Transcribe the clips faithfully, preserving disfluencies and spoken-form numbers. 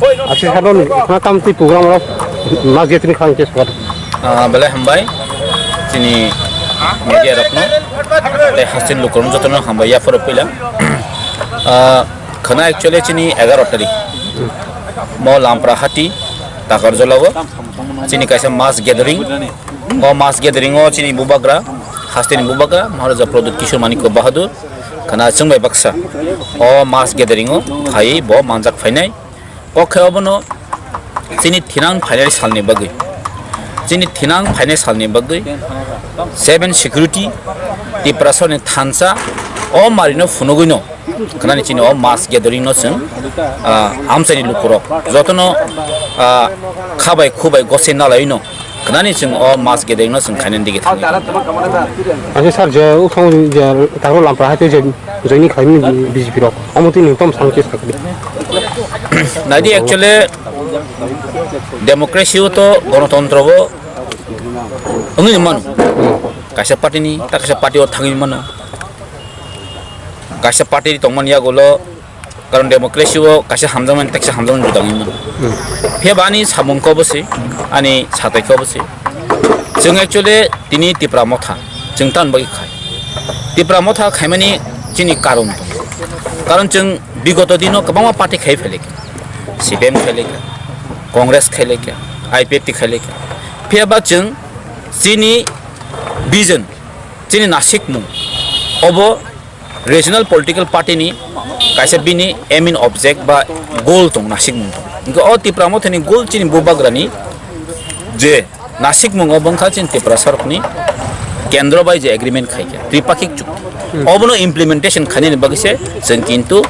Achi sabon khna tam twi program rok mas getri khang kes kar. Ah, belai hambai chini media rokno, tei hasteni lukurokno jotono hambai yapharo puila. Ah, khna actually chini egaroh tarik mo Lampra Hati Takarjala o chini kaisa mass gathering. O mass gathering o chini bubagra, hasteni bubagra Maharaja Pradyut Kishore Manikya Bahadur khna chwngbai baksa o mass gathering o phaiwi bo manjak phainai. O khe obono chini thinang phainai salni bagwi, chini thinang phainai salni bagwi seven security, Tiprasani thansa, o marino phunugwino khnani chini o mass gathering no chwng, ah, amchaini lukurok jotono, ah, khabai khubai gosai nalaiwino khnani chwng o mass gathering no chwng khainani digi thangwi. Acha sir, je ukhang je tangro Lampra hai tei je joining khlaimani B J P rok, omo twi nwng tamo sakni case khaklai? Naidi, actually democracy o to, gonotontro o wngwi mano, kaisa party ni ta kaisa party o thangwi mano, kaisa party tongmani yagulo. Karon democracy o kaisa hamjakmani, kaisa hamjakmani juda wngwi mano. Hmm. Phiya ba ani samung khe obo se, ani satai khe obo se. Chwng actually tini Tipra Motha, chwng tamoni bagwi khai. Tipra Motha khaimani chini karon tongo. Karon chwng bigoto dino kwbangma party khai phailai kha. C P M khailai kha, Congress khailai kha, I P F T khailai kha. Phiya ba chwng chini vision, chini nasikmung obo regional political party ni kaisa bini aim in object ba goal tong, nasikmung tong. Hingke o Tipra Mothani goal chini bubagrani je nasikmung o bwngkha chini Tiprasa rokni kendro bai je agreement khaikha, tripakhik chukti. Hmm. Obono implementation khainani bagwi se chwng kintu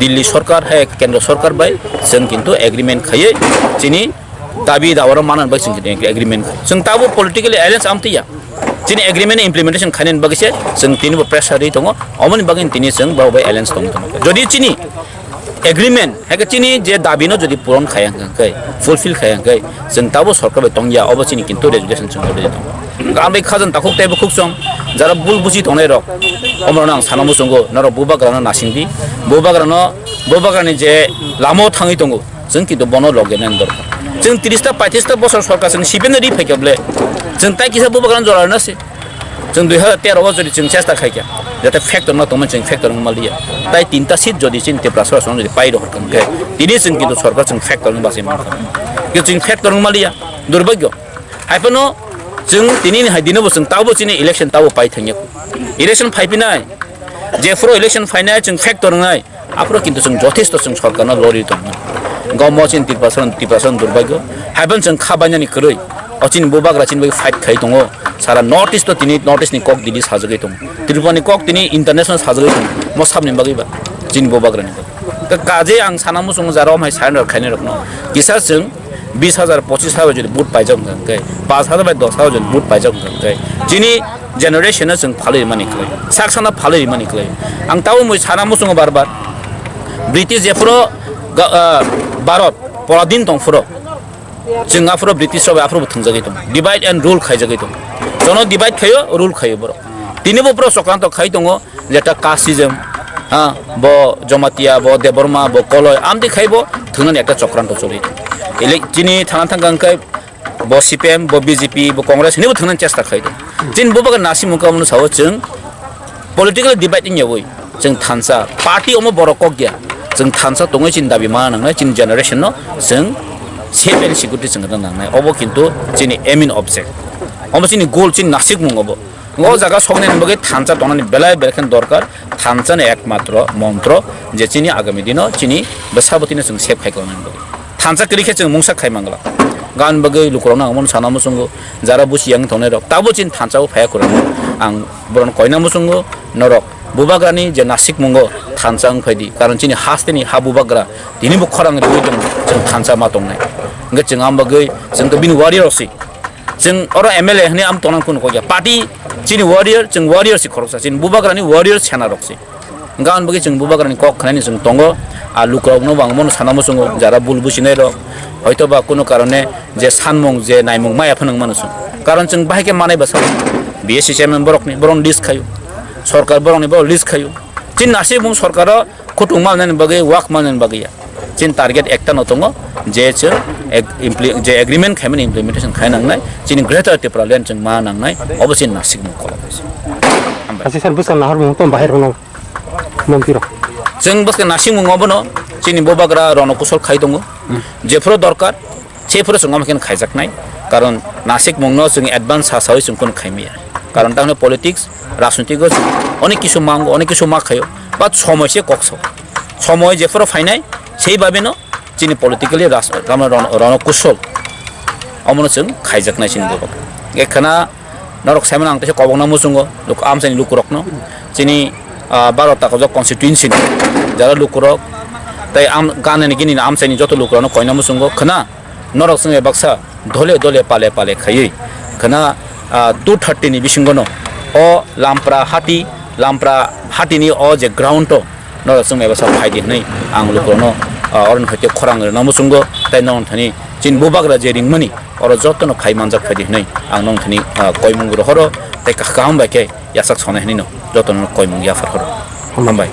Delhi sorkar hai kendro sorkar bai chwng kintu agreement khaiwi chini dabi dawa rok manna bagwi chwng kintu agreement khai. Chwng tabuk politically alliance amtwi ya. Chini agreement ni implementation khainani bagwi se chwng tini bo pressure ri tongo, omoni bagwi tini chwng bo bai alliance tongwi tongo. Jodi chini agreement, hai khe chini je dabi no jodi puron khaya hwnkhe, fulfill khaya hwnkhe, chwng tabo sorkar bai tongya, obo chini kintu resolution chwng already tongo. Ang bai khajan takhuk tei bukhuk chwng, jara bul buji tongnai rok, omorok no ang sana muchungo, norok bubagra no nasing di, bubagra no, bubagra ni je lama o thangwi tongo, chwng kintu bono loge nani dorkar. Chwng tris ta paitris ta bosor sorkar chwng sibeno ri phaikha bole. Chwng tai kisa bubagrano jora rwna se. Chwng dui hazar tero o jodi chwng chesta khaikha, jate factor no tongmani chwng factor wngma liya. Tai tinta seat jodi chini Tiprasa rok jodi pai rohor kha hwnkhe, tini chwng kintu sorkar chwng factor wngma se mankha. Kintu chwng factor wngma liya, durbagyo. Haiphano chwng tini ni hai dino bo chwng tabo chini election tabo pai thangya. Election phaipinai, jephuru election phainai chwng factor wngnai. Aphuru kintu chwng jothesto chwng sorkarno lori tongmani. Gommo chini Tiprasa, Tiprasa durbagyo. Haiphano chwng kha bainani kwrwi. O chini bubagra chini bai fight khai tongo. Sara North East o tini North East ni kok didi sajagwi tongo. Tripura ni kok tini international sajagwi tongo. Mo sabni bagwi ba. Chini bubagra ni bagwi. Ka-, kaje ang sana muchungo jara omhai surrender khainai rokno. Kisa chwng bis hajar, pochis hajar jodi vote paijak wngkha hwnkhe, panch hajar bai dos hajar jodi vote paijak wngkha hwnkhe, chini generation no chwng phalwi mani kwlai, sak sakno phalwi mani kwlai. Ang tabo mui sana muchungo bar bar, British jephuru ga-, ah, Bharat poradin tongphuru, chwng aphuru British rok bai aphuru bo thwngjagwi tongo, divide and rule khaijagwi tongo. Jono divide khaio, rule khaio borok. Tini bo pura chokranto khai tongo, jeta casteism, ha, bo Jamatia, bo Debbarma, bo Koloi, amtwi khai bo thwngnani ekta chokranto choli. Ele chini thana thangkha hwnkhe bo C P M, bo B J P, bo Congress hinwi bo thwngnani chesta khai tongo. Chini bubagra nasimung khe omono sao chwng political divide wngyawi chwng thansa party omo borok kok ya. Chwng thansa tongwi chini dabi mana nangnai, chini generation no chwng safe and security chwng rwna nangnai. Obo kintu chini aim in object. Omo chini goal, chini nasikmung obo. O jaga soknani bagwi thansa tongnani belai belai khe dorkar. Thansa ni ekmatro montro je chini agami dino chini bwsabwtino chwng save khai tongnani bagwi. Thansa kwrwi khe chwng mungsa khai mangla. Gan bagwi lukurokno ang bono sana muchungo, jara busi yang tongnai rok tabo chini thansa o phaiya kwrwngno ang borokno koina muchungo, norok bubagrani je nasikmungo thansa wng phaidi, karon chini hasteni ha bubagra tini bo khorang riwi tong chwng thansa ma tongnai. Hwnkhe chwng ang bagwi chwng to bini warrior si. Chwng oro M L A hwnwi am tongnang kunu kok ya. Party chini warrior, chwng warrior si khoroksa. Chini bubagrani warrior sena rok si. Hwnkhe ang bagwi chwng bubagrani kok khnaini chwng tongo. A lukurokno bo ang bono sana muchungo, jara bul businai rok. Hoito ba kunu karone je sanmung, je naimung maya phano wngmano chwng. Karon chwng bahai khe manai bwsa. B S C chairman borokni, borok list khaio. Sorkar borokni, borok list khaio. Chini nasikmung sorkaro khutung manani bagwi, wak manani bagwi ya. Chini target ekta no tongo, je chwng ag-, impli-, je agreement khaimani implementation khai nangnai, chini Greater Tipraland chwng ma nangnai, obo chini nasikmung kolok. Hambai. Achi sir, bwsa nahar mung tong bahai rok nang mung tiro. Chwng bwskang nasikmung obono chini bubagra rono kusol khai tongo, jephuru dorkar, sephuru chwng omo khe khaijaknai, karon nasikmungno chwng advance sa sawi chwng khun khaimaya, karon tamni politics, rajnitiko onek kisu mango, onek kisu ma khayo, but somoi se kokso, somoi jephuru phainai, sei babeno chini politically ras-, tamo rono, rono kusol. Omono chwng khaijaknai chini borok. Ekhana norok saimano ang teisa kobokna muchungo, luk-, amchaini lukurokno. Chini, ah, baro takajok constituency ni jara lukurok, tei am-, ganani gini amchaini joto lukurokno koina muchungo. Khna norok chwng baksa dole dole pale pale khaiwi khna, ah, two thirty ni bisingono o Lampra hati, Lampra hatini o je ground o norok chwng bai bwsa phai di hwnwi ang lukurokno, ah, oroni hwnkhe khorang rwna muchungo, tei norok thani chini bubagra je ringmani oro jotono khai manjak phai di hwnwi ang norok thani, ah, koimung rohoro tei kah-, kaham bai khe yachak sonai hwnwi no jotono koimung yaphar horo. Hambai.